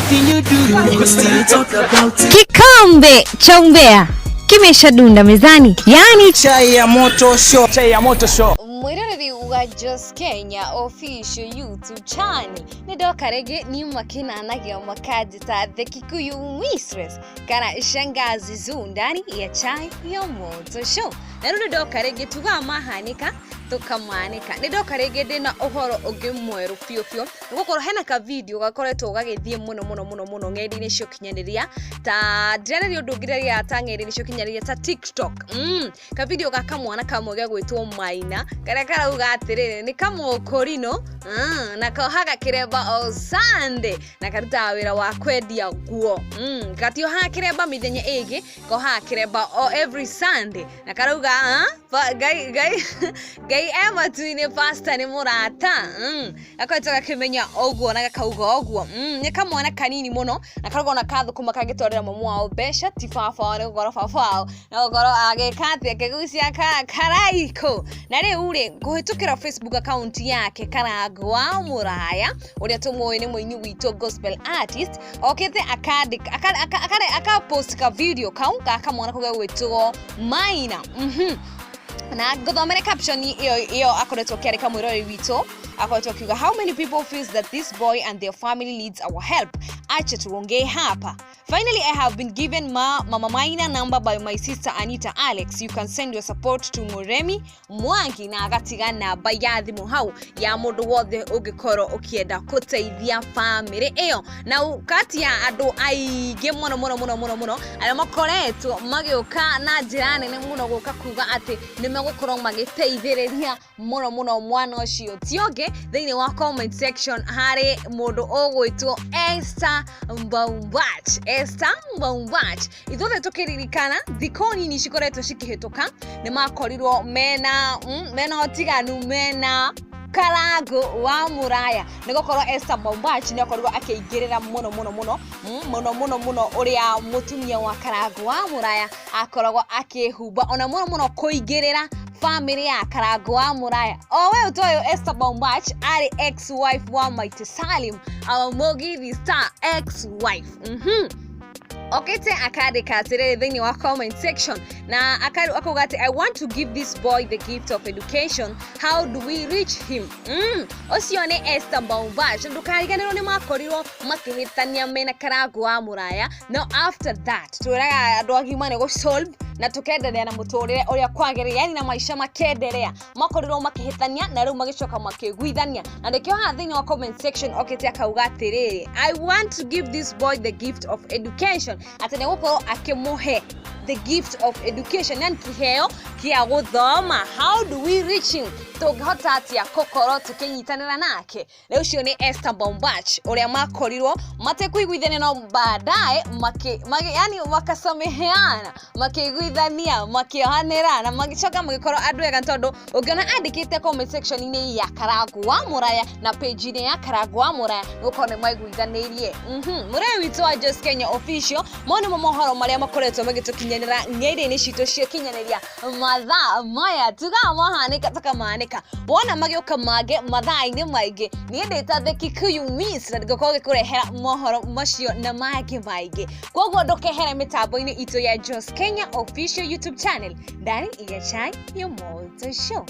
Anything you do, we still talk about it. Kikombe cha umbea kimeshadunda mezani, yani Chai ya moto show. Chai ya moto show. Mwiroreri wa Jos Kenya official YouTube channel nĩ ndoka rĩngĩ nĩ makinanagia makanjĩta The Kikuyu Mistress kana Shangazi Zuu ndani ya Chai ya Moto Show. Na rĩu nĩ ndoka rĩngĩ tugaga mahanĩka tũkamanĩka. Nĩ ndoka rĩngĩ ndĩna ũhoro ũngĩ mwerũ biũ biũ nĩgũkorwo hena ka video gakoretwo gagĩthiĩ mũno mũno mũno mũno ng'enda-inĩ cia ũkinyanĩria, ta ndĩrarĩria ũndũ ũngĩ rĩrĩa ta ng'enda-inĩ cia ũkinyanĩria ta TikTok. Ka video ga kamwana kamwe gegwĩtwo Maina karĩa karauga atĩrĩrĩ nĩ kamũkũrinũ, na kohaga kĩremba o Sunday na karutaga wĩra wa kwendia nguo. Gatiohaga kĩremba mĩthenya ĩngĩ, kohaga kĩremba o every Sunday na karauga, "Ah, Ngai Ngai Ngai e matu-inĩ, pastor nĩ mũrata." Gakoretwo gakĩmenya ũguo na gakauga ũguo. Nĩ kamwana kanini mũno na karauga ona kathũkũma kangĩtwarĩra mamu wao mbeca, ti baba wao, nĩ gũkorwo baba wao no gũkorwo agĩka atĩ akĩgucia karaiko. Na rĩu rĩ, kũhĩtũkĩra Facebook account yake, Karangũ wa Mũraya ũrĩa tũmũĩ nĩ mũini witũ, gospel artist, okĩte akandĩka akapost ka video kau ga kamwana kau gegwĩtwo Maina. Na ngũthomere caption ĩyo ĩyo akoretwo akĩandĩka. Mwĩroreri witũ akoretwo akiuga, "How many people feels that this boy and their family needs our help? Acha tuongee hapa. Finally, I have been given Mama Maina number by my sister Anita Alex. You can send your support to Muremi Mwangi." Na agatiga namba ya thimũ hau ya mũndũ wothe ũngĩkorwo ũkĩenda gũteithia famĩlĩ ĩyo. Na kati ya andũ aingĩ mũno mũno mũno mũno mũno arĩa makoretwo magĩũka na njĩra nene mũno gũka kuga atĩ nĩ megũkorwo magĩteithĩrĩria mũno mũno mwana ũcio ti ũngĩ, thĩinĩ wa comment section harĩ mũndũ ũgwĩtwo Esther Mbaumbach. Esther Mbaumbach, ithuothe tũkĩririkana thikũ nini cikoretwo cikĩhĩtũka nĩ makorirwo mena ũtiganu mena Karango wa Muraya, nĩ gũkorwo Esther Mbaumbach nĩ akorirwo akĩingĩrĩra mũno mũno mũno, mũno mũno mũno ũrĩa mũtumia wa Karango wa Muraya akoragwo akĩhumba, ona mũno mũno kũingĩrĩra family ya Karango wa Muraya. O we ũtoĩ Esther Mbaumbach arĩ ex wife wa Maite Salim, our Mugithi star ex wife. Okete akandĩka atĩrĩrĩ thĩinĩ wa comment section na akauga atĩ, "I want to give this boy the gift of education. How do we reach him?" Ũcio nĩ Esther Mbaumbach. Ndũkariganĩrwo nĩ makorirwo makĩhĩtania mena Karango wa Mũraya, no after that twĩraga andũ agima nĩ gũsolve na tukenderea na mũtũrĩre ũrĩa kwagĩrĩire, yani na maica makenderea. Makorirwo makĩhĩtania na rĩu magĩcoka makĩiguithania, na nĩkĩo haha thĩinĩ wa comment section okĩte akauga atĩrĩrĩ, "I want to give this boy the gift of education," atĩ nĩ gũkorwo akĩmũhe the gift of education, yani kĩheo kĩa gũthoma. How do we reach him? Tũngĩhota atĩa gũkorwo tũkĩnyitanĩra nake? Rĩu ũcio nĩ Esther Bombach ũrĩa makorirwo matekũiguithania, no baadaye yani wakasameheana, makĩiguithania, makĩohanĩra na magĩcoka magĩkorwo andũ ega, tondũ ũngĩona andĩkĩte comment section-inĩ ya Karango wa Mũraya na page-inĩ ya Karango wa Mũraya gũkorwo nĩ maiguithanĩirie. Mũrĩmi witũ wa Jos Kenya official, mo nĩmo mohoro marĩa makoretwo magĩtũkinyanĩra ng'enda-inĩ citũ cia kinyanĩria mathaa maya. Tugaga mahanĩka tũkamanĩka, wona magĩũka mangĩ mathaa-inĩ maingĩ. Niĩ ndĩta The Kikuyu Miss na ngũkorwo ngĩkũrehera mohoro macio na mangĩ maingĩ, koguo ndũkehere mĩtambo-inĩ itũ ya Jos Kenya official YouTube channel ndani ya Chai ya Moto Show.